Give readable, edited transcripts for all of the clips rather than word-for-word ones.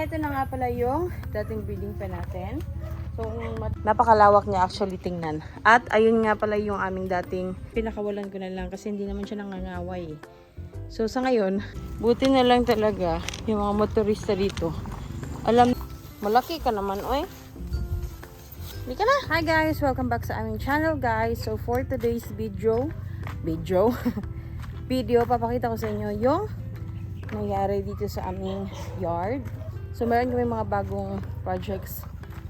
eto na nga pala yung dating breeding pen natin. So, napakalawak niya actually tingnan. At ayun nga pala yung aming dating pinakawalan ko na lang kasi hindi naman siya nangangaway. So, sa ngayon, buti na lang talaga yung mga motorista dito. Alam, malaki ka naman, oy. Hindi ka na. Hi guys! Welcome back sa aming channel guys. So, for today's video, papakita ko sa inyo yung nangyari dito sa aming yard. So, meron kami mga bagong projects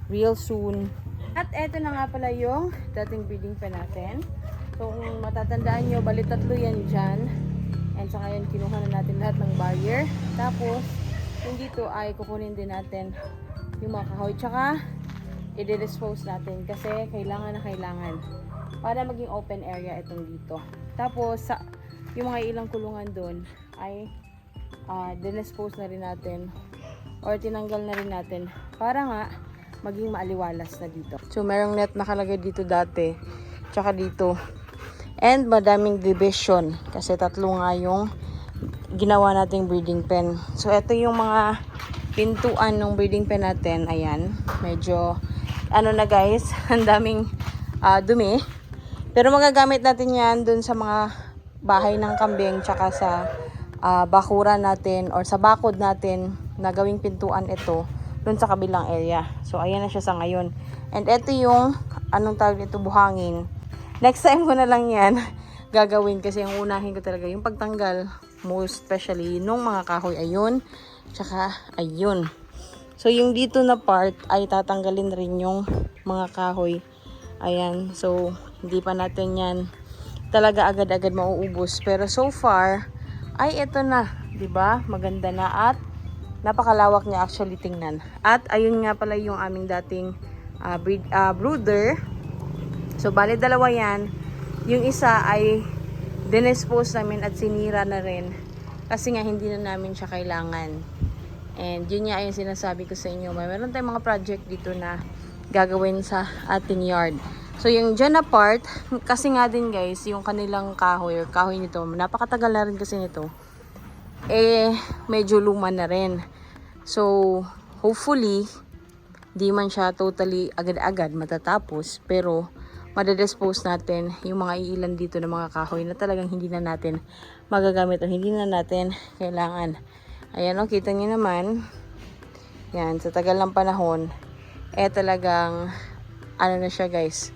real soon. At eto na nga pala yung dating breeding pen natin. So, kung matatandaan nyo, bali tatlo yan dyan. And sa ngayon, kinuha na natin lahat ng barrier. Tapos, yung dito ay kukunin din natin yung mga kahoy. Tsaka, i-dispose natin kasi kailangan na kailangan para maging open area itong dito. Tapos, yung mga ilang kulungan doon ay dispose na rin natin or tinanggal na rin natin para nga maging maaliwalas na dito. So, merong net nakalagay dito dati tsaka dito. And madaming division kasi tatlo nga yung ginawa nating breeding pen. So, ito yung mga pintuan ng breeding pen natin. Ayan, medyo ano na guys, ang daming dumi. Pero magagamit natin yan dun sa mga bahay ng kambing tsaka sa bakuran natin or sa bakod natin na gawing pintuan ito dun sa kabilang area. So, ayan na siya sa ngayon. And ito yung, anong tawag nito, buhangin. Next time ko na lang yan gagawin kasi yung unahin ko talaga yung pagtanggal, most especially nung mga kahoy. Ayun, tsaka ayun. So, yung dito na part ay tatanggalin rin yung mga kahoy. Ayan, so, hindi pa natin yan talaga agad-agad mauubos. Pero so far, ay ito na, 'di ba? Maganda na at napakalawak niya actually tingnan. At ayun nga pala yung aming dating brooder. So bali dalawa 'yan. Yung isa ay dinispose namin at sinira na rin kasi nga hindi na namin siya kailangan. And yun nga yung sinasabi ko sa inyo. Mayroon tayong mga project dito na gagawin sa ating yard. So, yung dyan na part, kasi nga din guys, yung kanilang kahoy or kahoy nito, napakatagal na rin kasi nito, medyo luma na rin. So, hopefully, di man siya totally agad-agad matatapos, pero madadispose natin yung mga iilan dito ng mga kahoy na talagang hindi na natin magagamit o hindi na natin kailangan. Ayan o, kita nyo naman, yan, sa tagal ng panahon, talagang, ano na siya guys,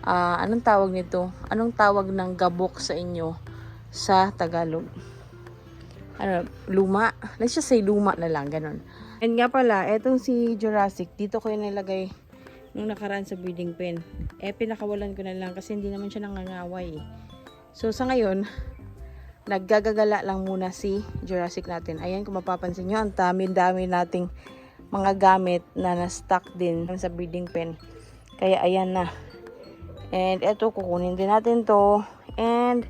anong tawag nito? Anong tawag ng gabok sa inyo sa Tagalog? Ano, luma? Let's just say luma na lang, ganun. And nga pala, etong si Jurassic, dito ko yung nilagay nung nakaraan sa breeding pen. Pinakawalan ko na lang kasi hindi naman siya nangangaway. So, sa ngayon, naggagagala lang muna si Jurassic natin. Ayan, kung mapapansin nyo, ang dami-dami nating mga gamit na na-stock din sa breeding pen. Kaya, ayan na. And eto, kukunin din natin to. And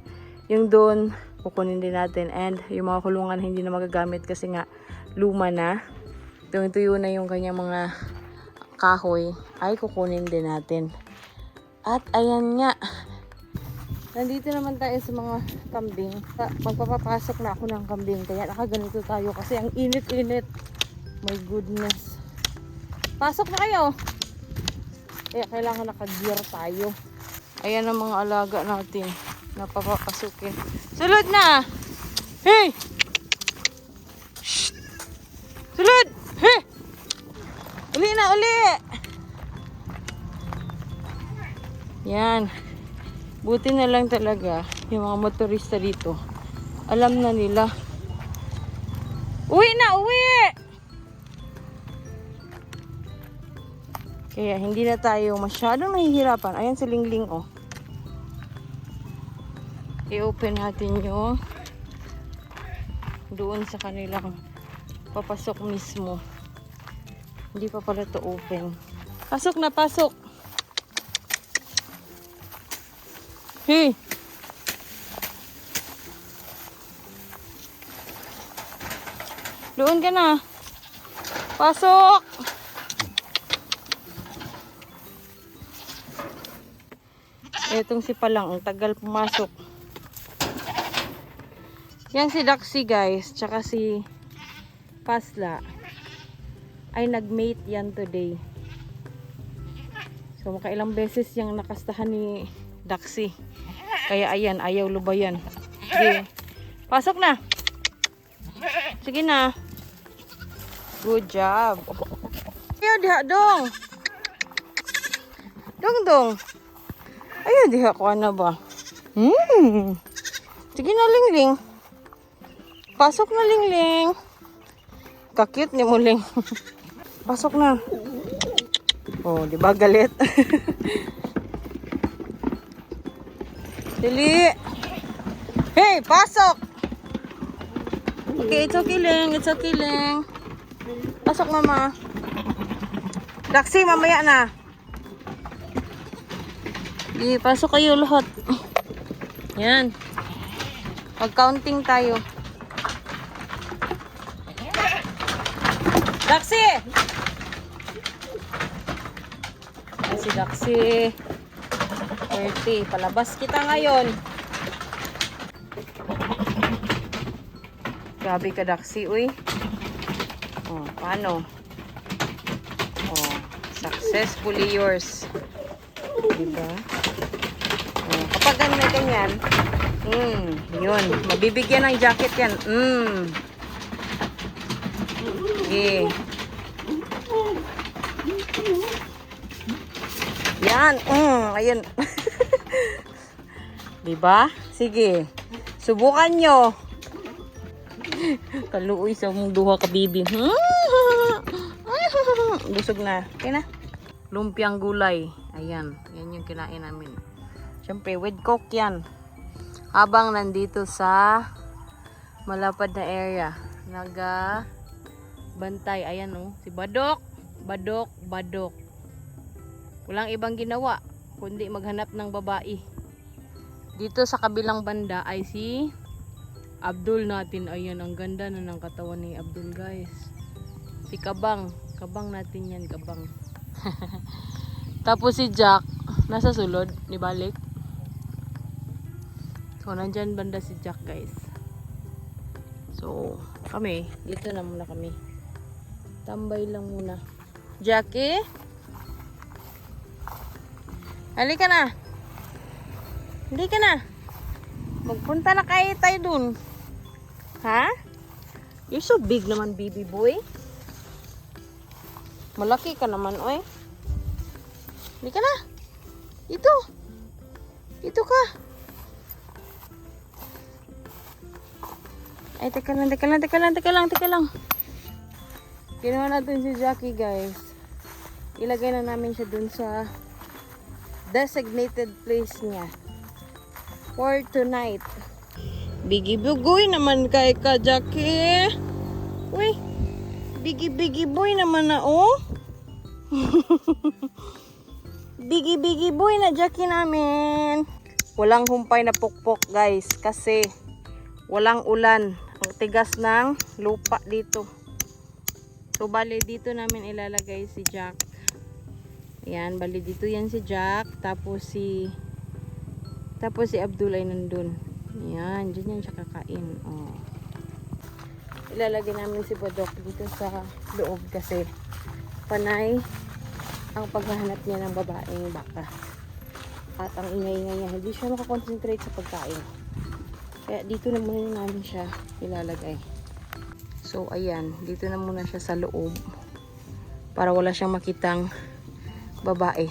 yung doon, kukunin din natin. And yung mga kulungan hindi na magagamit kasi nga luma na. Tuyo na yung kanyang mga kahoy ay kukunin din natin. At ayan nga. Nandito naman tayo sa mga kambing. Magpapapasok na ako ng kambing. Kaya nakaganito tayo kasi ang init-init. My goodness. Pasok na kayo. Kailangan naka-gear tayo. Ayan ang mga alaga natin. Napapapasukin. Sulod na! Hey! Shh! Sulod! Hey! Uli na, uli! Yan. Buti na lang talaga yung mga motorista dito. Alam na nila. Uwi na, uwi! Kaya hindi na tayo masyadong nahihirapan. Ayan si Lingling, oh. I-open natin yung doon sa kanilang papasok mismo. Hindi pa pala to open. Pasok na, pasok! Hey! Doon ka na. Pasok! Etong si Palang, ang tagal pumasok. Yan si Daxi guys, tsaka si Pasla. ay nagmate yan today. So makailang beses yung nakastahan ni Daxi. Kaya ayan, ayaw lubayan. Sige. Pasok na. Sige na. Good job. Ayaw diha dong. Dong. Ayaw diha ko na ba? Sige na Lingling. Pasok na Lingling. Kakute ni mo Ling. Pasok na. Oh, di ba galit? Dili. Hey, pasok. Okay, it's okay Ling. It's okay Ling. Pasok mama. Daxi, mamaya na. Pasok kayo lahat. Yan. Pag-counting tayo. Daxi! Ay, si Daxi. 30. Palabas kita ngayon. Grabe ka Daxi, uy. Oh, paano? Oh, successfully yours. Diba? Oh, kapag ganyan, yun. Mabibigyan ng jacket yan. Okay. Yan. Ayun. Diba? Sige. Subukan nyo. Kaluoy sa mong duha ka bibi. Busog na. Okay na. Lumpiang gulay. Ayan. Yan yung kinain namin. Siyempre, with coke yan. Habang nandito sa malapad na area. Bantay. Ayan oh. Si Badok. Badok. Walang ibang ginawa. Kundi maghanap ng babae. Dito sa kabilang banda ay si Abdul natin. Ayan. Ang ganda na ng katawan ni Abdul guys. Si Kabang. Kabang natin yan. Kabang. Tapos si Jack. Nasa sulod. Nibalik. So nandyan banda si Jack guys. So kami. Dito na muna kami. Tambay lang muna. Jackie? Halika na. Halika na. Magpunta na tayo dun. Ha? You're so big naman, baby boy. Malaki ka naman, oy. Halika na. Ito ka. Ay, teka lang. Ginawa natin si Jackie guys. Ilagay na namin siya dun sa designated place niya for tonight. Biggie boy naman kay ka Jackie. Uy, biggie boy naman na oh. biggie boy na Jackie namin. Walang humpay na pukpok guys kasi walang ulan. Ang tigas ng lupa dito. So, bali dito namin ilalagay si Jack. Ayan, bali dito yan si Jack. Tapos si Abdul ay nandun. Ayan, dyan yan siya kakain. Oh. Ilalagay namin si Badok dito sa loob kasi panay ang paghahanap niya ng babaeng baka. At ang ingay-ingay niya, hindi siya makakonsentrate sa pagkain. Kaya dito na muna namin siya ilalagay. So, ayan. Dito na muna siya sa loob. Para wala siyang makitang babae.